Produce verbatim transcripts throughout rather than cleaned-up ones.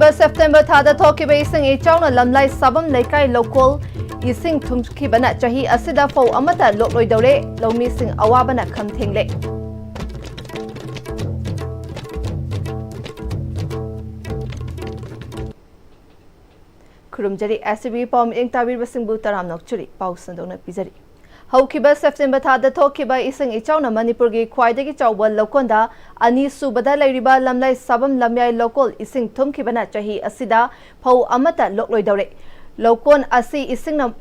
September ꯊꯥꯗ ꯊꯣꯛꯈꯤꯕ ꯏꯁꯤꯡ ꯏꯆꯥꯎꯅ ꯂꯝꯂꯥꯏ ꯁꯥꯕꯝ ꯂꯩꯀꯥꯏ ꯂꯧꯀꯣꯜ ꯏꯁꯤꯡ ꯊꯨꯝꯈꯤꯕꯅ ꯆꯍꯤ ꯑꯁꯤꯗ ꯐꯧ ꯑꯃꯠꯇ ꯂꯣꯛꯂꯣꯏꯗꯧꯔꯦ꯫ ꯂꯧꯃꯤꯁꯤꯡ ꯑꯋꯥꯕꯅ ꯈꯝ ꯊꯦꯡꯂꯦ꯫ ꯈꯨꯔꯨꯝꯖꯔꯤ꯫ ꯑꯦꯁ ꯁꯤ ꯕꯤ ꯄꯥꯎ ꯃꯤꯠꯌꯦꯡ ꯇꯥꯕꯤꯔꯤꯕꯁꯤꯡꯕꯨ ꯇꯔꯥꯝ ꯅꯣꯛꯆꯔꯤ꯫ ꯄꯥꯎ ꯁꯟꯗꯣꯛꯅ ꯄꯤꯖꯔꯤ꯫ ꯍꯧꯈꯤꯕ ꯁꯦꯞꯇꯦꯝꯕꯔ ꯊꯥꯗ ꯊꯣꯛꯈꯤꯕ ꯏꯁꯤꯡ ꯏꯆꯥꯎꯅ ꯃꯅꯤꯄꯨꯔꯒꯤ ꯈ꯭ꯋꯥꯏꯗꯒꯤ ꯆꯥꯎꯕ ꯂꯧꯀꯣꯟꯗ ꯑꯅꯤꯁꯨꯕꯗ ꯂꯩꯔꯤꯕ ꯂꯝꯂꯥꯏ ꯁꯥꯕꯝ ꯂꯝꯌꯥꯏ ꯂꯧꯀꯣꯜ ꯏꯁꯤꯡ ꯊꯨꯝꯈꯤꯕꯅ ꯆꯍꯤ ꯑꯁꯤꯗ ꯐꯧ ꯑꯃꯠꯇ ꯂꯣꯛꯂꯣꯏꯗꯧꯔꯦ꯫ ꯂꯧꯀꯣꯟ ꯑꯁꯤ ꯏꯁꯤꯡꯅ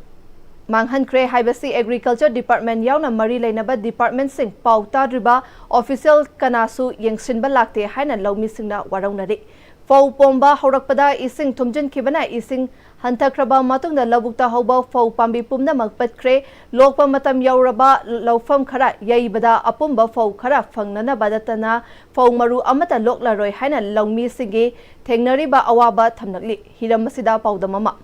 ꯃꯥꯡꯍꯟꯈ꯭ꯔꯦ ꯍꯥꯏꯕꯁꯤ ꯑꯦꯒ꯭ꯔꯤꯀꯜꯆꯔ ꯗꯤꯄꯥꯔꯠꯃꯦꯟ ꯌꯥꯎꯅ ꯃꯔꯤ ꯂꯩꯅꯕ ꯗꯤꯄꯥꯔꯠꯃꯦꯟꯁꯤꯡ ꯄꯥꯎ ꯇꯥꯗ꯭ꯔꯤꯕ ꯑꯣꯐꯤꯁꯤꯌꯦꯜ ꯀꯅꯥꯁꯨ ꯌꯦꯡꯁꯤꯟꯕ ꯂꯥꯛꯇꯦ ꯍꯥꯏꯅ ꯂꯧꯃꯤꯁꯤꯡꯅ ꯋꯥꯔꯧꯅꯔꯤ꯫ ꯐꯧ ꯄꯣꯝꯕ ꯍꯧꯔꯛꯄꯗ ꯏꯁꯤꯡ ꯊꯨꯝꯖꯤꯟꯈꯤꯕꯅ ꯏꯁꯤꯡ ꯍꯟꯊꯈ꯭ꯔꯕ ꯃꯇꯨꯡꯗ ꯂꯧꯕꯨꯛꯇ ꯍꯧꯕ ꯐꯧ ꯄꯥꯝꯕꯤ ꯄꯨꯝꯅꯃꯛ ꯄꯠꯈ꯭ꯔꯦ꯫ ꯂꯣꯛꯄ ꯃꯇꯝ ꯌꯧꯔꯕ ꯂꯧꯐꯝ ꯈꯔ ꯌꯩꯕꯗ ꯑꯄꯨꯝꯕ ꯐꯧ ꯈꯔ ꯐꯪꯅꯅꯕ ꯅꯠꯇꯅ ꯐꯧ ꯃꯔꯨ ꯑꯃꯠꯇ ꯂꯣꯛꯂꯔꯣꯏ ꯍꯥꯏꯅ ꯂꯧꯃꯤꯁꯤꯡꯒꯤ ꯊꯦꯡꯅꯔꯤꯕ ꯑꯋꯥꯕ ꯊꯝꯂꯛꯂꯤ꯫ ꯍꯤꯔꯝ ꯑꯁꯤꯗ ꯄꯥꯎꯗꯝ ꯑꯃ꯫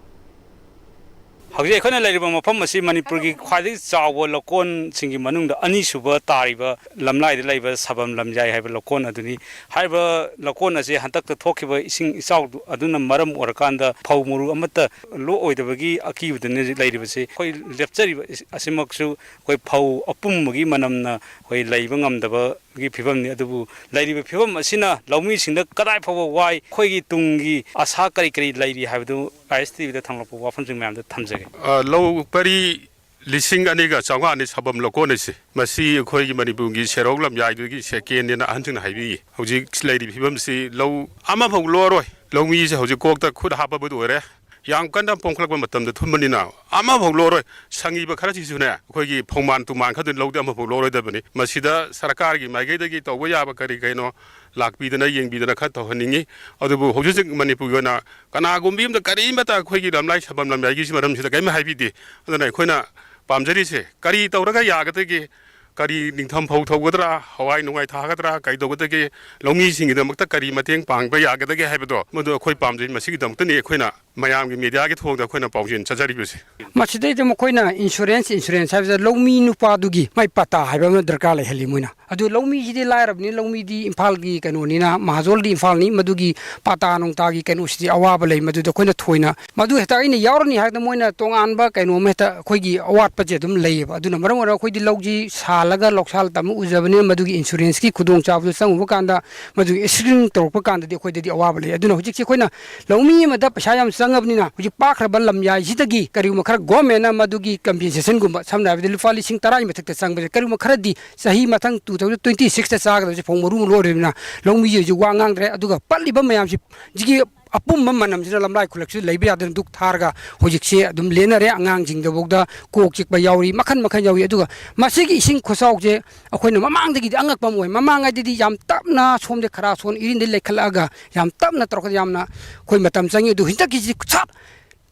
ꯍꯧꯖꯤꯛ ꯑꯩꯈꯣꯏꯅ ꯂꯩꯔꯤꯕ ꯃꯐꯝ ꯑꯁꯤ ꯃꯅꯤꯄꯨꯔꯒꯤ ꯈ꯭ꯋꯥꯏꯗꯒꯤ ꯆꯥꯎꯕ ꯂꯧꯀꯣꯟꯁꯤꯡꯒꯤ ꯃꯅꯨꯡꯗ ꯑꯅꯤꯁꯨꯕ ꯇꯥꯔꯤꯕ ꯂꯝꯂꯥꯏꯗ ꯂꯩꯕ ꯁꯥꯕꯝ ꯂꯝꯌꯥꯏ ꯍꯥꯏꯕ ꯂꯧꯀꯣꯟ ꯑꯗꯨꯅꯤ꯫ ꯍꯥꯏꯔꯤꯕ ꯂꯧꯀꯣꯟ ꯑꯁꯤ ꯍꯟꯗꯛꯇ ꯊꯣꯛꯈꯤꯕ ꯏꯁꯤꯡ ꯏꯆꯥꯎ ꯑꯗꯨꯅ ꯃꯔꯝ ꯑꯣꯏꯔꯀꯥꯟꯗ ꯐꯧ ꯃꯔꯨ ꯑꯃꯠꯇ ꯂꯣꯛꯑꯣꯏꯗꯕꯒꯤ ꯑꯀꯤꯕꯗꯅꯤ ꯍꯧꯖꯤꯛ ꯂꯩꯔꯤꯕꯁꯤ꯫ ꯑꯩꯈꯣꯏ ꯂꯦꯞꯆꯔꯤꯕ ꯑꯁꯤꯃꯛꯁꯨ ꯑꯩꯈꯣꯏ ꯐꯧ ꯑꯄꯨꯝꯕꯒꯤ ꯃꯅꯝꯅ ꯑꯩꯈꯣꯏ ꯂꯩꯕ ꯉꯝꯗꯕꯒꯤ ꯐꯤꯕꯝꯅꯤ꯫ ꯑꯗꯨꯕꯨ ꯂꯩꯔꯤꯕ ꯐꯤꯕꯝ ꯑꯁꯤꯅ ꯂꯧꯃꯤꯁꯤꯡꯗ ꯀꯗꯥꯏ ꯐꯥꯎꯕ ꯋꯥꯏ, ꯑꯩꯈꯣꯏꯒꯤ ꯇꯨꯡꯒꯤ ꯑꯁꯥ ꯀꯔꯤ ꯀꯔꯤ ꯂꯩꯔꯤ ꯍꯥꯏꯕꯗꯨ ꯑꯥꯏ ꯑꯦꯁ ꯇꯤ ꯚꯤꯗ ꯊꯝꯂꯛꯄ ꯋꯥꯐꯝꯁꯤꯡ ꯃꯌꯥꯝꯗ ꯊꯝꯖꯒꯦ꯫ ꯑ, ꯂꯧ ꯄꯔꯤ ꯂꯤꯁꯤꯡ ꯑꯅꯤꯒ ꯆꯥꯝꯃꯉꯥꯅꯤ ꯁꯥꯕꯝ ꯂꯧꯀꯣꯟ ꯑꯁꯤ꯫ ꯃꯁꯤ ꯑꯩꯈꯣꯏꯒꯤ ꯃꯅꯤꯄꯨꯔꯒꯤ ꯁꯦꯔꯧ ꯂꯝꯌꯥꯏꯗꯨꯒꯤ ꯁꯦꯀꯦꯟꯅꯦꯅ ꯑꯍꯟꯁꯤꯡꯅ ꯍꯥꯏꯕꯤꯌꯦ꯫ ꯍꯧꯖꯤꯛ ꯂꯩꯔꯤꯕ ꯐꯤꯕꯝꯁꯤ ꯂꯧ ꯑꯃꯐꯥꯎ ꯂꯣꯛꯑꯔꯣꯏ꯫ ꯂꯧꯃꯤꯁꯦ ꯍꯧꯖꯤꯛ ꯀꯣꯛꯇ ꯈꯨꯠ ꯍꯥꯞꯄꯕꯨꯗꯤ ꯑꯣꯏꯔꯦ꯫ ꯌꯥꯝ ꯀꯟꯅ ꯄꯣꯝꯈꯠꯂꯛꯄ ꯃꯇꯝꯗ ꯊꯨꯝꯕꯅꯤꯅ ꯑꯃꯐꯥꯎ ꯂꯣꯛꯑꯔꯣꯏ꯫ ꯁꯪꯉꯤꯕ ꯈꯔꯁꯤꯁꯨꯅꯦ, ꯑꯩꯈꯣꯏꯒꯤ ꯐꯧꯃꯥꯟ ꯇꯨꯃꯥꯟ ꯈꯔꯗꯨꯅ ꯂꯧꯗꯤ ꯑꯃꯐꯥꯎ ꯂꯣꯛꯑꯔꯣꯏꯗꯕꯅꯤ꯫ ꯃꯁꯤꯗ ꯁꯔꯀꯥꯔꯒꯤ ꯃꯥꯏꯀꯩꯗꯒꯤ ꯇꯧꯕ ꯌꯥꯕ ꯀꯔꯤ ꯀꯩꯅꯣ ꯂꯥꯛꯄꯤꯗꯅ ꯌꯦꯡꯕꯤꯗꯅ ꯈꯔ ꯇꯧꯍꯟꯅꯤꯡꯉꯤ꯫ ꯑꯗꯨꯕꯨ ꯍꯧꯖꯤꯛ ꯍꯧꯖꯤꯛ ꯃꯅꯤꯄꯨꯔꯒꯤ ꯑꯣꯏꯅ ꯀꯅꯥꯒꯨꯝꯕꯤ ꯑꯃꯗ ꯀꯔꯤꯃꯠꯇ ꯑꯩꯈꯣꯏꯒꯤ ꯂꯝꯂꯥꯏ ꯁꯥꯕꯝ ꯂꯝꯌꯥꯏꯒꯤ ꯃꯔꯝꯁꯤꯗ ꯀꯔꯤꯝ ꯍꯥꯏꯕꯤꯗꯦ꯫ ꯑꯗꯨꯅ ꯑꯩꯈꯣꯏꯅ ꯄꯥꯝꯖꯔꯤꯁꯦ ꯀꯔꯤ ꯇꯧꯔꯒ ꯌꯥꯒꯗꯒꯦ? ꯀꯔꯤ ꯅꯤꯡꯊꯝ ꯐꯧ ꯊꯧꯒꯗ꯭ꯔꯥ, ꯍꯋꯥꯏ ꯅꯨꯡꯋꯥꯏ ꯊꯥꯒꯗ꯭ꯔꯥ, ꯀꯩꯗꯧꯒꯗꯒꯦ, ꯂꯧꯃꯤꯁꯤꯡꯒꯤꯗꯃꯛꯇ ꯀꯔꯤ ꯃꯇꯦꯡ ꯄꯥꯡꯕ ꯌꯥꯒꯗꯒꯦ ꯍꯥꯏꯕꯗꯣ, ꯃꯗꯨ ꯑꯩꯈꯣꯏ ꯄꯥꯝꯖꯩ꯫ ꯃꯁꯤꯒꯤꯗꯃꯛꯇꯅꯤ ꯑꯩꯈꯣꯏꯅ ꯃꯌꯥꯝꯒꯤ ꯃꯦꯗꯤꯌꯥꯒꯤ ꯊꯣꯡꯗ ꯑꯩꯈꯣꯏꯅ ꯄꯥꯎꯖꯦꯜ ꯆꯠꯆꯔꯤꯕꯁꯦ꯫ ꯃꯁꯤꯗꯩꯗ ꯃꯈꯣꯏꯅ ꯏꯟꯁꯨꯔꯦꯟꯁ, ꯏꯟꯁꯨꯔꯦꯟꯁ ꯍꯥꯏꯕꯁꯤꯗ ꯂꯧꯃꯤ ꯅꯨꯄꯥꯗꯨꯒꯤ ꯃꯥꯏ ꯄꯇꯥ ꯍꯥꯏꯕ ꯑꯃ ꯗꯔꯀꯥꯔ ꯂꯩꯍꯜꯂꯤ ꯃꯣꯏꯅ꯫ ꯑꯗꯨ ꯂꯧꯃꯤꯁꯤꯗꯤ ꯂꯥꯏꯔꯕꯅꯤ, ꯂꯧꯃꯤꯗꯤ ꯏꯝꯐꯥꯜꯒꯤ ꯀꯩꯅꯣꯅꯤꯅ, ꯃꯍꯥꯖꯣꯟꯗꯤ ꯏꯝꯐꯥꯜꯅꯤ, ꯃꯗꯨꯒꯤ ꯄꯇꯥ ꯅꯨꯡꯇꯥꯒꯤ ꯀꯩꯅꯣꯁꯤꯗꯤ ꯑꯋꯥꯕ ꯂꯩ꯫ ꯃꯗꯨꯗ ꯑꯩꯈꯣꯏꯅ ꯊꯣꯏꯅ ꯃꯗꯨ ꯍꯦꯛꯇ ꯑꯩꯅ ꯌꯥꯎꯔꯅꯤ ꯍꯥꯏꯔꯒ ꯃꯣꯏꯅ ꯇꯣꯉꯥꯟꯕ ꯀꯩꯅꯣ ꯑꯃ ꯍꯦꯛꯇ ꯑꯩꯈꯣꯏꯒꯤ ꯑꯋꯥꯠꯄꯁꯦ ꯑꯗꯨꯝ ꯂꯩꯌꯦꯕ꯫ ꯑꯗꯨꯅ ꯃꯔꯝ ꯑꯣꯏꯔꯒ ꯑꯩꯈꯣꯏꯗꯤ ꯂꯧꯁꯤ ꯁꯥꯜꯂꯒ ꯂꯧꯁꯥꯜ ꯇꯝꯕ ꯎꯖꯕꯅꯤꯅ ꯃꯗꯨꯒꯤ ꯏꯟꯁꯨꯔꯦꯟꯁꯀꯤ ꯈꯨꯗꯣꯡꯆꯥꯕꯗꯨ ꯆꯪꯉꯨꯕ ꯀꯥꯟꯗ ꯃꯗꯨꯒꯤ ꯑꯦꯛꯁꯤꯗꯦꯟ ꯇꯧꯔꯛꯄ ꯀꯥꯟꯗꯗꯤ ꯑꯩꯈꯣꯏꯗꯗꯤ ꯑꯋꯥꯕ ꯂꯩ꯫ ꯑꯗꯨꯅ ꯍꯧꯖꯤꯛꯁꯦ ꯑꯩꯈꯣꯏꯅ ꯂꯧꯃꯤ ꯑꯃꯗ ꯄꯩꯁꯥ ꯌꯥꯝ ꯆꯪꯉꯕꯅꯤꯅ ꯍꯧꯖꯤꯛ ꯄꯥꯛꯈ꯭ꯔꯕ ꯂꯝꯌꯥꯏꯁꯤꯗꯒꯤ ꯀꯔꯤꯒꯨꯝꯕ ꯈꯔ ꯒꯣꯔꯃꯦꯟꯅ ꯃꯗꯨꯒꯤ ꯀꯝꯄꯦꯟꯁꯦꯁꯟꯒꯨꯝꯕ, ꯁꯝꯅ ꯍꯥꯏꯔꯕꯗ ꯂꯨꯄꯥ ꯂꯤꯁꯤꯡ ꯇꯔꯥꯒꯤ ꯃꯊꯛꯇ ꯆꯪꯕꯁꯦ ꯀꯔꯤꯒꯨꯝꯕ ꯈꯔꯗꯤ ꯆꯍꯤ ꯃꯊꯪ two thousand twenty sixꯇ ꯆꯥꯒꯗꯕꯁꯦ ꯐꯧ ꯃꯔꯨ ꯑꯃ ꯂꯣꯏꯔꯕꯅꯤꯅ ꯂꯧꯃꯤꯁꯦ ꯍꯧꯖꯤꯛ ꯋꯥ ꯉꯥꯡꯗ꯭ꯔꯦ꯫ ꯑꯗꯨꯒ ꯄꯠꯂꯤꯕ ꯃꯌꯥꯝꯁꯤ ꯍꯧꯖꯤꯛꯀꯤ ꯑꯄꯨꯝꯕ ꯃꯅꯝꯁꯤꯅ ꯂꯝꯂꯥꯏ ꯈꯨꯂꯛꯁꯤꯗ ꯂꯩꯕ ꯌꯥꯗꯅ ꯗꯨꯛ ꯊꯥꯔꯒ ꯍꯧꯖꯤꯛꯁꯦ ꯑꯗꯨꯝ ꯂꯦꯟꯅꯔꯦ꯫ ꯑꯉꯥꯡꯁꯤꯡꯗꯐꯥꯎꯗ ꯀꯣꯛ ꯆꯤꯛꯄ ꯌꯥꯎꯔꯤ, ꯃꯈꯟ ꯃꯈꯟ ꯌꯥꯎꯔꯤ꯫ ꯑꯗꯨꯒ ꯃꯁꯤꯒꯤ ꯏꯁꯤꯡ ꯈꯨꯆꯥꯎꯁꯦ ꯑꯩꯈꯣꯏꯅ ꯃꯃꯥꯡꯗꯒꯤꯗꯤ ꯑꯉꯛꯄ ꯑꯃ ꯑꯣꯏ꯫ ꯃꯃꯥꯡꯉꯩꯗꯗꯤ ꯌꯥꯝ ꯇꯞꯅ ꯁꯣꯝꯗ ꯈꯔ ꯁꯣꯟ ꯏꯔꯤꯟꯗꯩ ꯂꯩꯈꯠꯂꯛꯑꯒ ꯌꯥꯝ ꯇꯞꯅ ꯇꯧꯔꯛꯄꯗ ꯌꯥꯝꯅ ꯑꯩꯈꯣꯏ ꯃꯇꯝ ꯆꯪꯉꯤ꯫ ꯑꯗꯨ ꯍꯟꯗꯛꯀꯤꯁꯤ ꯁꯠ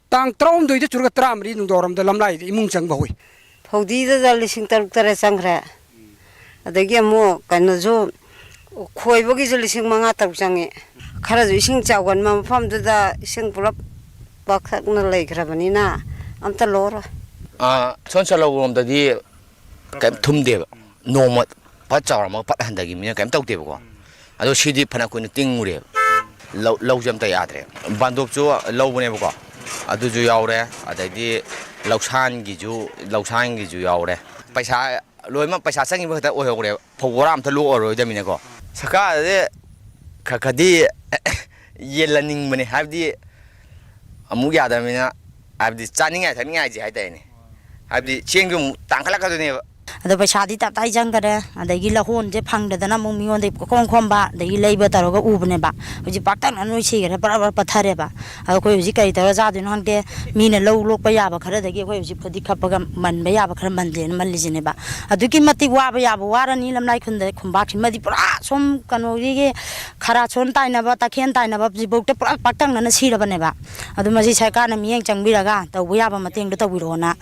ꯇꯥꯡ ꯇꯔꯥꯍꯨꯝꯗꯣꯏꯗ ꯆꯨꯔꯒ ꯇꯔꯥꯃꯔꯤ ꯅꯨꯡꯗꯥꯡꯋꯥꯏꯔꯝꯗ ꯂꯝꯂꯥꯏꯗ ꯏꯃꯨꯡ ꯆꯪꯕ ꯍꯧꯏ꯫ ꯐꯧꯗꯤꯗꯨꯗ ꯂꯤꯁꯤꯡ ꯇꯔꯨꯛ ꯇꯔꯦꯠ ꯆꯪꯈ꯭ꯔꯦ꯫ ꯑꯗꯒꯤ ꯑꯃꯨꯛ ꯀꯩꯅꯣꯁꯨ, ꯈꯣꯏꯕꯒꯤꯁꯨ ꯂꯤꯁꯤꯡ ꯃꯉꯥ ꯇꯔꯨꯛ ꯆꯪꯉꯤ꯫ ꯈꯔꯁꯨ ꯏꯁꯤꯡ ꯆꯥꯎꯒꯟꯕ ꯃꯐꯝꯗꯨꯗ ꯏꯁꯤꯡ ꯄꯨꯂꯞ ꯄꯥꯛꯊꯛꯅ ꯂꯩꯈ꯭ꯔꯕꯅꯤꯅ ꯑꯝꯇ ꯂꯧꯔꯣꯏ꯫ ꯑꯥ, ꯁꯣꯝ ꯁꯂꯧꯔꯣꯝꯗꯗꯤ ꯀꯩꯝ ꯊꯨꯝꯗꯦꯕ꯫ ꯅꯣꯡꯃ ꯐꯠ ꯆꯥꯎꯔꯝꯃꯒ ꯐꯠ ꯍꯟꯊꯈꯤꯕꯅꯤꯅ ꯀꯩꯝ ꯇꯧꯗꯦꯕꯀꯣ꯫ ꯑꯗꯣ ꯁꯤꯗꯤ ꯐꯅ ꯀꯨꯏꯅ ꯇꯤꯡꯉꯨꯔꯦꯕ꯫ ꯂꯧ, ꯂꯧꯁꯦ ꯑꯝꯇ ꯌꯥꯗ꯭ꯔꯦ꯫ ꯕꯥꯟꯗꯣꯞꯁꯨ ꯂꯧꯕꯅꯦꯕꯀꯣ, ꯑꯗꯨꯁꯨ ꯌꯥꯎꯔꯦ꯫ ꯑꯗꯩꯗꯤ ꯂꯧꯁꯥꯟꯒꯤꯁꯨ, ꯂꯧꯁꯥꯟꯒꯤꯁꯨ ꯌꯥꯎꯔꯦ꯫ ꯄꯩꯁꯥ ꯂꯣꯏꯅꯃꯛ, ꯄꯩꯁꯥ ꯆꯪꯈꯤꯕ ꯈꯛꯇ ꯑꯣꯏꯍꯧꯔꯦꯕ꯫ ꯐꯧ ꯕꯣꯔꯥ ꯑꯝꯇ ꯂꯣꯛꯑꯔꯣꯏꯗꯕꯅꯤꯅꯀꯣ꯫ ꯁꯔꯀꯥꯔꯗꯗꯤ ꯈꯔ ꯈꯔꯗꯤ ꯌꯦꯜꯍꯟꯅꯤꯡꯕꯅꯦ, ꯍꯥꯏꯕꯗꯤ ꯑꯃꯨꯛ ꯌꯥꯗꯕꯅꯤꯅ, ꯍꯥꯏꯕꯗꯤ ꯆꯥꯅꯤꯡꯉꯥꯏ ꯊꯛꯅꯤꯡꯉꯥꯏꯁꯦ ꯍꯥꯏꯇꯥꯔꯦꯅꯦ, ꯍꯥꯏꯕꯗꯤ ꯆꯦꯡꯁꯨ ꯑꯃꯨꯛ ꯇꯥꯡꯈꯠꯂꯛꯀꯗꯣꯏꯅꯦꯕ꯫ ꯑꯗꯣ ꯄꯩꯁꯥꯗꯤ ꯇꯞꯇꯥꯏ ꯆꯪꯈꯔꯦ, ꯑꯗꯒꯤ ꯂꯧꯍꯣꯟꯁꯦ ꯐꯪꯗꯗꯅ ꯑꯃꯨꯛ ꯃꯤꯉꯣꯟꯗꯒꯤ ꯄꯨꯈꯣꯝ ꯈꯣꯝꯕ, ꯑꯗꯒꯤ ꯂꯩꯕ ꯇꯧꯔꯒ ꯎꯕꯅꯦꯕ꯫ ꯍꯧꯖꯤꯛ ꯄꯥꯛꯇꯛꯅ ꯂꯣꯏ ꯁꯤꯈꯔꯦ, ꯕꯔꯥ ꯕꯔꯥ ꯄꯠꯊꯔꯦꯕ꯫ ꯑꯗꯣ ꯑꯩꯈꯣꯏ ꯍꯧꯖꯤꯛ ꯀꯔꯤ ꯇꯧꯔ ꯆꯥꯗꯣꯏꯅꯣ ꯈꯪꯗꯦ꯫ ꯃꯤꯅ ꯂꯧ ꯂꯣꯛꯄ ꯌꯥꯕ ꯈꯔꯗꯒꯤ ꯑꯩꯈꯣꯏ ꯍꯧꯖꯤꯛ ꯐꯗꯤ ꯈꯞꯄꯒ ꯃꯟꯕ ꯌꯥꯕ ꯈꯔ ꯃꯟꯖꯦꯅ ꯃꯜꯂꯤꯁꯤꯅꯦꯕ꯫ ꯑꯗꯨꯛꯀꯤ ꯃꯇꯤꯛ ꯋꯥꯕ ꯌꯥꯕ ꯋꯥꯔꯅꯤ ꯂꯝꯂꯥꯏ ꯈꯨꯟꯗ ꯈꯨꯟꯄꯥꯛꯁꯤꯃꯗꯤ ꯄꯨꯔꯥ ꯁꯣꯝ ꯀꯩꯅꯣꯒꯤ ꯈꯔ ꯁꯣꯟ ꯇꯥꯏꯅꯕ, ꯇꯈꯦꯟ ꯇꯥꯏꯅꯕ ꯍꯧꯖꯤꯛꯐꯥꯎꯗ ꯄꯨꯔꯥ ꯄꯥꯛꯇꯛꯅꯅ ꯁꯤꯔꯕꯅꯦꯕ꯫ ꯑꯗꯨ ꯃꯁꯤ ꯁꯔꯀꯥꯔꯅ ꯃꯤꯠꯌꯦꯡ ꯆꯪꯕꯤꯔꯒ ꯇꯧꯕ ꯌꯥꯕ ꯃꯇꯦꯡꯗꯣ ꯇꯧꯕꯤꯔꯛꯑꯣꯅ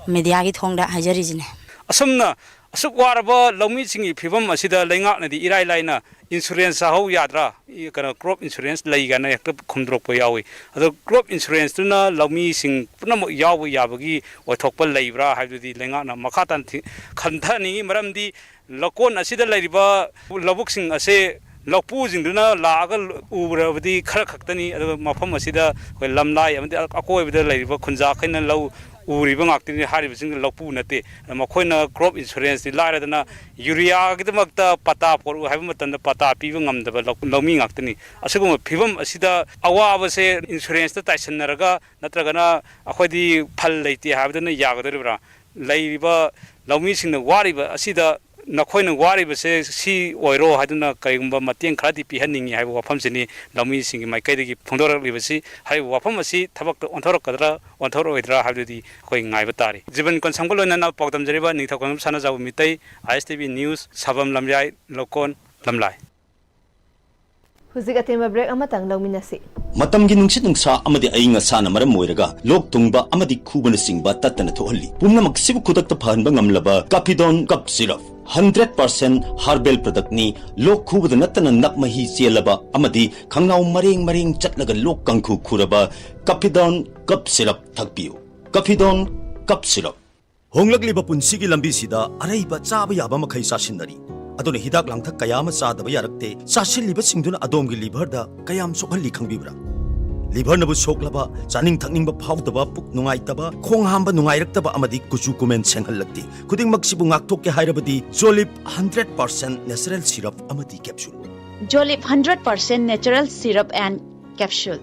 ꯃꯦꯗꯤꯌꯥꯒꯤ ꯊꯣꯡꯗ ꯍꯥꯏꯖꯔꯤꯁꯤꯅꯦ꯫ ꯑꯁꯨꯝꯅ ꯑꯁꯨꯛ ꯋꯥꯔꯕ ꯂꯧꯃꯤꯁꯤꯡꯒꯤ ꯐꯤꯕꯝ ꯑꯁꯤꯗ ꯂꯩꯉꯥꯛꯅꯗꯤ ꯏꯔꯥꯏ ꯂꯥꯏꯅ insurance ꯆꯥꯍꯧ ꯌꯥꯗ꯭ꯔꯥ? ꯏ-, ꯀꯩꯅꯣ, crop insurance ꯂꯩ ꯀꯥꯏꯅ ꯍꯦꯛꯇ ꯈꯨꯝꯗꯣꯔꯛꯄ ꯌꯥꯎꯏ꯫ ꯑꯗꯣ crop insuranceꯇꯨꯅ ꯂꯧꯃꯤꯁꯤꯡ ꯄꯨꯝꯅꯃꯛ ꯌꯥꯎꯕ ꯌꯥꯕꯒꯤ ꯑꯣꯏꯊꯣꯛꯄ ꯂꯩꯕ꯭ꯔꯥ ꯍꯥꯏꯕꯗꯨꯗꯤ ꯂꯩꯉꯥꯛꯅ ꯃꯈꯥ ꯇꯥꯅ ꯊꯤ-, ꯈꯟꯊꯍꯟꯅꯤꯡꯉꯤ꯫ ꯃꯔꯝꯗꯤ ꯂꯧꯀꯣꯟ ꯑꯁꯤꯗ ꯂꯩꯔꯤꯕ ꯂꯧꯕꯨꯛꯁꯤꯡ ꯑꯁꯦ ꯂꯧꯄꯨꯁꯤꯡꯗꯨꯅ ꯂꯥꯛꯑꯒ ꯎꯔꯕꯗꯤ ꯈꯔ ꯈꯛꯇꯅꯤ꯫ ꯑꯗꯨꯒ ꯃꯐꯝ ꯑꯁꯤꯗ ꯑꯩꯈꯣꯏ ꯂꯝꯂꯥꯏ ꯑꯃꯗꯤ ꯑꯀꯣꯏꯕꯗ ꯂꯩꯔꯤꯕ ꯈꯨꯟꯖꯥꯈꯩꯅ ꯂꯧ ꯎꯔꯤꯕ ꯉꯥꯛꯇꯅꯤ꯫ ꯍꯥꯏꯔꯤꯕꯁꯤꯡꯗꯨ ꯂꯧꯄꯨ ꯅꯠꯇꯦ꯫ ꯃꯈꯣꯏꯅ crop insuranceꯇꯤ ꯂꯥꯏꯔꯗꯅ ꯌꯨꯔꯤꯌꯥꯒꯤꯗꯃꯛꯇ ꯄꯇꯥ ꯄꯣꯔꯛꯎ ꯍꯥꯏꯕ ꯃꯇꯝꯗ ꯄꯇꯥ ꯄꯤꯕ ꯉꯝꯗꯕ ꯂꯧ-, ꯂꯧꯃꯤ ꯉꯥꯛꯇꯅꯤ꯫ ꯑꯁꯤꯒꯨꯝꯕ ꯐꯤꯕꯝ ꯑꯁꯤꯗ ꯑꯋꯥꯕꯁꯦ insuranceꯇ ꯇꯥꯏꯁꯟꯅꯔꯒ ꯅꯠꯇ꯭ꯔꯒꯅ ꯑꯩꯈꯣꯏꯗꯤ ꯐꯜ ꯂꯩꯇꯦ ꯍꯥꯏꯕꯗꯨꯅ ꯌꯥꯒꯗꯧꯔꯤꯕ꯭ꯔꯥ? ꯂꯩꯔꯤꯕ ꯂꯧꯃꯤꯁꯤꯡꯅ ꯋꯥꯔꯤꯕ ꯑꯁꯤꯗ ꯅꯈꯣꯏꯅ ꯋꯥꯔꯤꯕꯁꯦ ꯁꯤ ꯑꯣꯏꯔꯣ ꯍꯥꯏꯗꯨꯅ ꯀꯔꯤꯒꯨꯝꯕ ꯃꯇꯦꯡ ꯈꯔꯗꯤ ꯄꯤꯍꯟꯅꯤꯡꯉꯤ ꯍꯥꯏꯕ ꯋꯥꯐꯝꯁꯤꯅꯤ ꯂꯧꯃꯤꯁꯤꯡꯒꯤ ꯃꯥꯏꯀꯩꯗꯒꯤ ꯐꯣꯡꯗꯣꯔꯛꯂꯤꯕꯁꯤ꯫ ꯍꯥꯏꯔꯤꯕ ꯋꯥꯐꯝ ꯑꯁꯤ ꯊꯕꯛꯇ ꯑꯣꯟꯊꯣꯔꯛꯀꯗ꯭ꯔꯥ ꯑꯣꯟꯊꯣꯔꯛꯑꯣꯏꯗ꯭ꯔꯥ ꯍꯥꯏꯕꯗꯨꯗꯤ ꯑꯩꯈꯣꯏ ꯉꯥꯏꯕ ꯇꯥꯔꯤ꯫ ꯖꯤꯕꯟ ꯀꯣꯟꯁꯝꯒ ꯂꯣꯏꯅꯅ ꯄꯥꯎꯗꯝꯖꯔꯤꯕ ꯅꯤꯡꯊꯧ ꯀꯣꯅꯨꯡ ꯁꯅꯥꯖꯥꯎꯕ ꯃꯤꯇꯩ, ISTV News, ꯁꯥꯕꯝ ꯂꯝꯌꯥꯏ, ꯂꯧꯀꯣꯟ, ꯂꯝꯂꯥꯏ꯫ ꯍꯧꯖꯤꯛ ꯑꯇꯦꯟꯕ break ꯑꯃꯇꯪ ꯂꯧꯃꯤꯟꯅꯁꯤ꯫ ꯃꯇꯝꯒꯤ ꯅꯨꯡꯁꯤꯠ ꯅꯨꯡꯁꯥ ꯑꯃꯗꯤ ꯑꯏꯪ ꯑꯁꯥꯅ ꯃꯔꯝ ꯑꯣꯏꯔꯒ ꯂꯣꯛ ꯊꯨꯡꯕ ꯑꯃꯗꯤ ꯈꯨꯕꯅꯆꯤꯡꯕ ꯇꯠꯇꯅ ꯊꯣꯛꯍꯜꯂꯤ꯫ ꯄꯨꯝꯅꯃꯛꯁꯤꯕꯨ ꯈꯨꯗꯛꯇ ꯐꯍꯟꯕ ꯉꯝꯂꯕ Cappidone Cough Syrup, hundred percent herbal productꯅꯤ꯫ ꯂꯣꯛ ꯈꯨꯕꯗ ꯅꯠꯇꯅ ꯅꯞ ꯃꯍꯤ ꯆꯦꯜꯂꯕ ꯑꯃꯗꯤ ꯈꯪꯅꯥꯎ ꯃꯔꯦꯡ ꯃꯔꯦꯡ ꯆꯠꯂꯒ ꯂꯣꯛ ꯀꯥꯡꯈꯨ ꯈꯨꯔꯕ Cappidone Cough Syrup ꯊꯛꯄꯤꯌꯨ꯫ Cappidone Cough Syrup꯫ ꯍꯣꯡꯂꯛꯂꯤꯕ ꯄꯨꯟꯁꯤꯒꯤ ꯂꯝꯕꯤꯁꯤꯗ ꯑꯔꯩꯕ ꯆꯥꯕ ꯌꯥꯕ ꯃꯈꯩ ꯆꯥꯁꯤꯟꯅꯔꯤ꯫ ꯑꯗꯨꯅ ꯍꯤꯗꯥꯛ ꯂꯥꯡꯊꯛ ꯀꯌꯥ ꯑꯃ ꯆꯥꯗꯕ ꯌꯥꯔꯛꯇꯦ꯫ ꯆꯥꯁꯤꯜꯂꯤꯕꯁꯤꯡꯗꯨꯅ ꯑꯗꯣꯝꯒꯤ liverꯗ ꯀꯌꯥꯝ ꯁꯣꯛꯍꯜꯂꯤ ꯈꯪꯕꯤꯕ꯭ꯔꯥ? Liverꯅꯕꯨ ꯁꯣꯛꯂꯕ, ꯆꯥꯅꯤꯡ ꯊꯛꯅꯤꯡꯕ ꯐꯥꯎꯗꯕ, ꯄꯨꯛ ꯅꯨꯡꯉꯥꯏꯇꯕ, ꯈꯣꯡ ꯍꯥꯝꯕ ꯅꯨꯡꯉꯥꯏꯔꯛꯇꯕ ꯑꯃꯗꯤ ꯀꯨꯆꯨ ꯀꯨꯃꯦꯟ ꯁꯦꯡꯍꯜꯂꯛꯇꯦ꯫ ꯈꯨꯗꯤꯡꯃꯛꯁꯤꯕꯨ ꯉꯥꯛꯊꯣꯛꯀꯦ ꯍꯥꯏꯔꯕꯗꯤ Jolib hundred percent natural syrup ꯑꯃꯗꯤ capsule꯫ Jolib hundred percent natural syrup and capsule꯫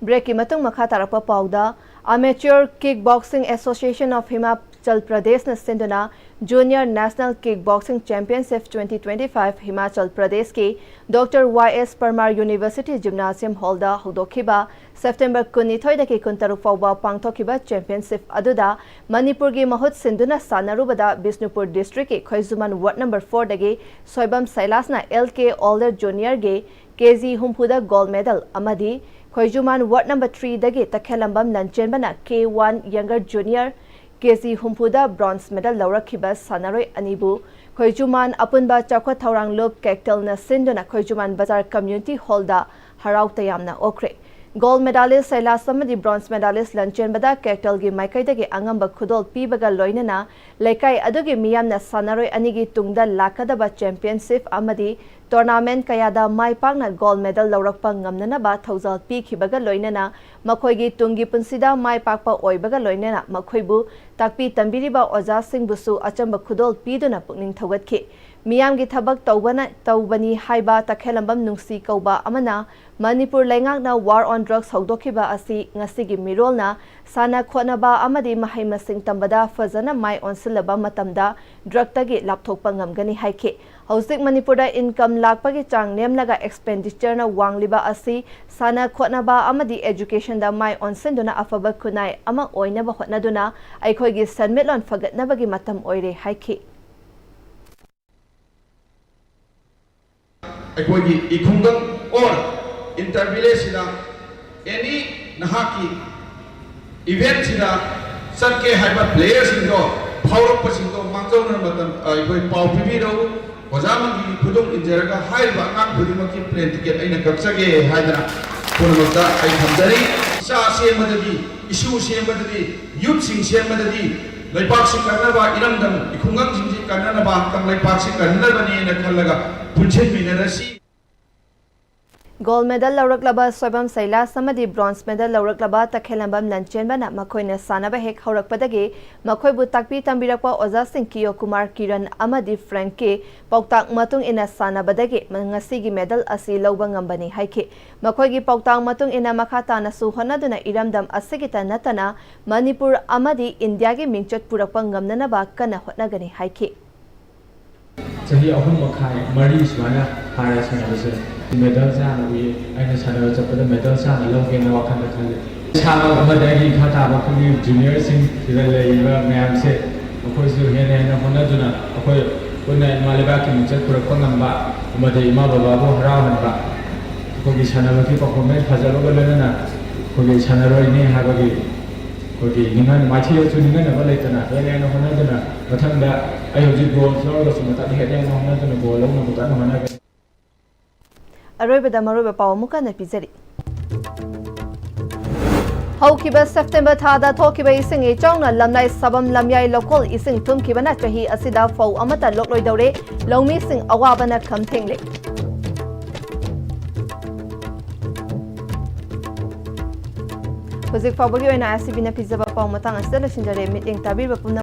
Breakꯀꯤ ꯃꯇꯨꯡ ꯃꯈꯥ ꯇꯥꯔꯛꯄ ꯄꯥꯎꯗ, Amateur Kickboxing Association of Himachal Pradeshꯅ ꯁꯤꯟꯗꯨꯅ Junior National Kickboxing Championship twenty twenty-five Himachal ꯄ꯭ꯔꯗꯦꯁꯀꯤ Doctor Y S Parmar University Gymnasium Hallꯗ ꯍꯧꯗꯣꯛꯈꯤꯕ September ꯀꯨꯟꯅꯤꯊꯣꯏꯗꯒꯤ ꯀꯨꯟꯇꯔꯨꯛ ꯐꯥꯎꯕ ꯄꯥꯡꯊꯣꯛꯈꯤꯕ championship ꯑꯗꯨꯗ ꯃꯅꯤꯄꯨꯔꯒꯤ ꯃꯍꯨꯠ ꯁꯤꯟꯗꯨꯅ ꯁꯥꯟꯅꯔꯨꯕꯗ Bishnupur districtꯀꯤ ꯈꯣꯏꯖꯨꯃꯥꯟ ward number fourꯗꯒꯤ Soibam ꯁꯩꯂꯥꯁꯅ L K Older Juniorꯒꯤ KG ꯍꯨꯝꯐꯨꯗ gold medal ꯑꯃꯗꯤ ꯈꯣꯏꯖꯨꯃꯥꯟ ward number threeꯗꯒꯤ ꯇꯈꯦꯂꯝꯕꯝ ꯂꯟꯆꯦꯟꯕꯅ K one younger junior ꯀꯦ ꯖꯤ ꯍꯨꯝꯐꯨꯗ bronze medal ꯂꯧꯔꯛꯈꯤꯕ ꯁꯥꯟꯅꯔꯣꯏ ꯑꯅꯤꯕꯨ ꯈꯣꯏꯖꯨꯃꯥꯟ ꯑꯄꯨꯟꯕ ꯆꯥꯎꯈꯠ ꯊꯧꯔꯥꯡ ꯂꯨꯞ ꯀꯦꯛꯇꯦꯜꯅ ꯁꯤꯟꯗꯨꯅ ꯈꯣꯏꯖꯨꯃꯥꯟ ꯕꯖꯥꯔ community hallꯗ ꯍꯔꯥꯎ ꯇꯌꯥꯝꯅ ꯑꯣꯛꯈ꯭ꯔꯦ꯫ Gold medalist ꯁꯩꯂꯥꯁ ꯑꯃꯗꯤ bronze medalist ꯂꯟꯆꯦꯟꯕꯗ ꯀꯦꯛꯇꯦꯜꯒꯤ ꯃꯥꯏꯀꯩꯗꯒꯤ ꯑꯉꯝꯕ ꯈꯨꯗꯣꯜ ꯄꯤꯕꯒ ꯂꯣꯏꯅꯅ ꯂꯩꯀꯥꯏ ꯑꯗꯨꯒꯤ ꯃꯤꯌꯥꯝꯅ ꯁꯥꯟꯅꯔꯣꯏ ꯑꯅꯤꯒꯤ ꯇꯨꯡꯗ ꯂꯥꯛꯀꯗꯕ championship ꯑꯃꯗꯤ tournament ꯀꯌꯥꯗ ꯃꯥꯏ ꯄꯥꯛꯅ gold medal ꯂꯧꯔꯛꯄ ꯉꯝꯅꯅꯕ ꯊꯧꯖꯥꯜ ꯄꯤꯈꯤꯕꯒ ꯂꯣꯏꯅꯅ ꯃꯈꯣꯏꯒꯤ ꯇꯨꯡꯒꯤ ꯄꯨꯟꯁꯤꯗ ꯃꯥꯏ ꯄꯥꯛꯄ ꯑꯣꯏꯕꯒ ꯂꯣꯏꯅꯅ ꯃꯈꯣꯏꯕꯨ ꯇꯥꯛꯄꯤ ꯇꯝꯕꯤꯔꯤꯕ ꯑꯣꯖꯥꯁꯤꯡꯕꯨꯁꯨ ꯑꯆꯝꯕ ꯈꯨꯗꯣꯜ ꯄꯤꯗꯨꯅ ꯄꯨꯛꯅꯤꯡ ꯊꯧꯒꯠꯈꯤ꯫ ꯃꯤꯌꯥꯝꯒꯤ ꯊꯕꯛ ꯇꯧꯕꯅ, ꯇꯧꯕꯅꯤ ꯍꯥꯏꯕ ꯇꯈꯦꯂꯝꯕꯝ ꯅꯨꯡꯁꯤ ꯀꯧꯕ ꯑꯃꯅ ꯃꯅꯤꯄꯨꯔ ꯂꯩꯉꯥꯛꯅ war on drugs ꯍꯧꯗꯣꯛꯈꯤꯕ ꯑꯁꯤ ꯉꯁꯤꯒꯤ ꯃꯤꯔꯣꯜꯅ ꯁꯥꯟꯅ ꯈꯣꯠꯅꯕ ꯑꯃꯗꯤ ꯃꯍꯩ ꯃꯁꯤꯡ ꯇꯝꯕꯗ ꯐꯖꯅ ꯃꯥꯏ ꯑꯣꯟꯁꯤꯜꯂꯕ ꯃꯇꯝꯗ drugꯇꯒꯤ ꯂꯥꯞꯊꯣꯛꯄ ꯉꯝꯒꯅꯤ ꯍꯥꯏꯈꯤ꯫ ꯍꯧꯖꯤꯛ ꯃꯅꯤꯄꯨꯔꯗ income ꯂꯥꯛꯄꯒꯤ ꯆꯥꯡ ꯅꯦꯝꯂꯒ expenditureꯅ ꯋꯥꯡꯂꯤꯕ ꯑꯁꯤ ꯁꯥꯟꯅ ꯈꯣꯠꯅꯕ ꯑꯃꯗꯤ educationꯗ ꯃꯥꯏ ꯑꯣꯟꯁꯤꯟꯗꯨꯅ ꯑꯐꯕ ꯈꯨꯟꯅꯥꯏ ꯑꯃ ꯑꯣꯏꯅꯕ ꯍꯣꯠꯅꯗꯨꯅ ꯑꯩꯈꯣꯏꯒꯤ ꯁꯦꯟꯃꯤꯠꯂꯣꯟ ꯐꯒꯠꯅꯕꯒꯤ ꯃꯇꯝ ꯑꯣꯏꯔꯦ ꯍꯥꯏꯈꯤ꯫ ꯑꯩꯈꯣꯏꯒꯤ ꯏꯈꯨꯡꯒꯪ or inter villageꯁꯤꯗ any ꯅꯍꯥꯛꯀꯤ eventꯁꯤꯗ ꯆꯠꯀꯦ ꯍꯥꯏꯕ playerꯁꯤꯡꯗꯣ, ꯐꯥꯎꯔꯛꯄꯁꯤꯡꯗꯣ ꯃꯥꯡꯖꯧꯅꯅ ꯃꯇꯝ, ꯑ, ꯑꯩꯈꯣꯏ ꯄꯥꯎ ꯄꯤꯕꯤꯔꯛꯎ꯫ ꯑꯣꯖꯥ ꯃꯪꯒꯤꯒꯤ ꯈꯨꯗꯣꯡ ꯏꯟꯖꯔꯒ ꯍꯥꯏꯔꯤꯕ ꯑꯉꯥꯡ ꯈꯨꯗꯤꯡꯃꯛꯀꯤ plane ticket ꯑꯩꯅ ꯀꯛꯆꯒꯦ ꯍꯥꯏꯗꯅ ꯄꯨꯝꯅꯃꯛꯇ ꯑꯩ ꯊꯝꯖꯔꯤ꯫ ꯏꯆꯥ ꯁꯦꯝꯕꯗꯗꯤ, issue ꯁꯦꯝꯕꯗꯗꯤ, youthꯁꯤꯡ ꯁꯦꯝꯕꯗꯗꯤ ꯂꯩꯕꯥꯛꯁꯤ ꯀꯟꯅꯕ, ꯏꯔꯝꯗꯝ ꯈꯨꯡꯒꯪꯁꯤꯡꯁꯤ ꯀꯟꯅꯅꯕ, ꯀꯪꯂꯩꯄꯥꯛꯁꯤ ꯀꯟꯅꯕꯅꯦꯅ ꯈꯜꯂꯒ ꯄꯨꯟꯁꯤꯟꯃꯤꯟꯅꯔꯁꯤ꯫ Gold medal ꯂꯧꯔꯛꯂꯕ ꯁꯣꯏꯕꯝ ꯁꯩꯂꯥꯁ ꯑꯃꯗꯤ bronze medal ꯂꯧꯔꯛꯂꯕ ꯇꯈꯦꯂꯝꯕꯝ ꯂꯟꯆꯦꯟꯕꯅ ꯃꯈꯣꯏꯅ ꯁꯥꯟꯅꯕ ꯍꯦꯛ ꯍꯧꯔꯛꯄꯗꯒꯤ ꯃꯈꯣꯏꯕꯨ ꯇꯥꯛꯄꯤ ꯇꯝꯕꯤꯔꯛꯄ ꯑꯣꯖꯥꯁꯤꯡ ꯀꯤꯌꯣ ꯀꯨꯃꯥꯔ ꯀꯤꯔꯟ ꯑꯃꯗꯤ ꯐ꯭ꯔꯦꯡꯀꯤ ꯄꯥꯎꯇꯥꯛ ꯃꯇꯨꯡ ꯏꯟꯅ ꯁꯥꯟꯅꯕꯗꯒꯤ ꯉꯁꯤꯒꯤ medal ꯑꯁꯤ ꯂꯧꯕ ꯉꯝꯕꯅꯤ ꯍꯥꯏꯈꯤ꯫ ꯃꯈꯣꯏꯒꯤ ꯄꯥꯎꯇꯥꯛ ꯃꯇꯨꯡ ꯏꯟꯅ ꯃꯈꯥ ꯇꯥꯅꯁꯨ ꯍꯣꯠꯅꯗꯨꯅ ꯏꯔꯝꯗꯝ ꯑꯁꯤꯒꯤꯇ ꯅꯠꯇꯅ ꯃꯅꯤꯄꯨꯔ ꯑꯃꯗꯤ ꯏꯟꯗꯤꯌꯥꯒꯤ ꯃꯤꯡꯆꯠ ꯄꯨꯔꯛꯄ ꯉꯝꯅꯅꯕ ꯀꯟꯅ ꯍꯣꯠꯅꯒꯅꯤ ꯍꯥꯏꯈꯤ꯫ ꯆꯍꯤ ꯑꯍꯨꯝ ꯃꯈꯥꯏ, ꯃꯔꯤ ꯁꯨꯃꯥꯏꯅ ꯐꯥꯔꯦ ꯁꯥꯟꯅꯕꯁꯦ꯫ Medalꯁꯦ ꯍꯥꯟꯅ ꯎꯏ, ꯑꯩꯅ ꯁꯥꯟꯅꯕ ꯆꯠꯄꯗ medalꯁꯦ ꯍꯥꯟꯅ ꯂꯧꯒꯦꯅ ꯋꯥꯈꯜꯗ ꯈꯜꯂꯤ꯫ ꯏꯁꯥꯃꯛ ꯑꯃꯗꯤ ꯑꯩꯒꯤ ꯏꯈꯥ ꯊꯥꯕ ꯑꯩꯈꯣꯏꯒꯤ juniorꯁꯤꯡ, ꯁꯤꯗ ꯂꯩꯔꯤꯕ ꯃꯌꯥꯝꯁꯦ, ꯃꯈꯣꯏꯁꯨ ꯍꯦꯟꯅ ꯍꯦꯟꯅ ꯍꯣꯠꯅꯗꯨꯅ ꯑꯩꯈꯣꯏ ꯄꯨꯟꯅ ꯏꯃꯥ ꯂꯩꯕꯥꯛꯀꯤ ꯃꯤꯡꯆꯠ ꯄꯨꯔꯛꯄ ꯉꯝꯕ ꯑꯃꯗꯤ ꯏꯃꯥ ꯕꯕꯥꯕꯨ ꯍꯔꯥꯎꯍꯟꯕ, ꯑꯩꯈꯣꯏꯒꯤ ꯁꯥꯟꯅꯕꯒꯤ performance ꯐꯖꯕꯒ ꯂꯣꯏꯅꯅ ꯑꯩꯈꯣꯏꯒꯤ ꯁꯥꯟꯅꯔꯣꯏꯅꯤ ꯍꯥꯏꯕꯒꯤ ꯑꯩꯈꯣꯏꯒꯤ ꯅꯤꯡꯍꯟ-, ꯃꯥꯏꯊꯤꯔꯁꯨ ꯅꯤꯡꯍꯟꯅꯕ ꯂꯩꯇꯅ ꯍꯦꯟꯅ ꯍꯦꯟꯅ ꯍꯣꯠꯅꯗꯨꯅ ꯃꯊꯪꯗ ꯑꯩ ꯍꯧꯖꯤꯛ bronze ꯂꯧꯔꯒꯁꯨ ꯃꯊꯪꯗ ꯍꯦꯟꯅ ꯍꯦꯟꯅ ꯍꯣꯠꯅꯗꯨꯅ gold ꯂꯧꯅꯕ ꯀꯟꯅ ꯍꯣꯠꯅꯒꯅꯤ꯫ ꯑꯔꯣꯏꯕꯗ ꯃꯔꯨꯑꯣꯏꯕ ꯄꯥꯎ ꯑꯃꯨꯛ ꯍꯟꯅ ꯄꯤꯖꯔꯤ꯫ ꯍꯧꯈꯤꯕ September ꯊꯥꯗ ꯊꯣꯛꯈꯤꯕ ꯏꯁꯤꯡ ꯏꯆꯥꯎꯅ ꯂꯝꯂꯥꯏ ꯁꯕꯝ ꯂꯝꯌꯥꯏ ꯂꯧꯀꯣꯜ ꯏꯁꯤꯡ ꯊꯨꯝꯈꯤꯕꯅ ꯆꯍꯤ ꯑꯁꯤꯗ ꯐꯧ ꯑꯃꯠꯇ ꯂꯣꯛꯂꯣꯏꯗꯧꯔꯦ꯫ ꯂꯧꯃꯤꯁꯤꯡ ꯑꯋꯥꯕꯅ ꯈꯝ ꯊꯦꯡꯂꯦ꯫ ꯍꯧꯖꯤꯛ ꯐꯥꯎꯕꯒꯤ ꯑꯣꯏꯅ SCBꯅ ꯄꯤꯖꯕ ꯄꯥꯎ ꯃꯇꯥꯡ ꯑꯁꯤꯗ ꯂꯣꯏꯁꯤꯟꯖꯔꯦ꯫ ꯃꯤꯠꯌꯦꯡ ꯇꯥꯕꯤꯔꯤꯕ ꯄꯨꯝꯅꯃꯛ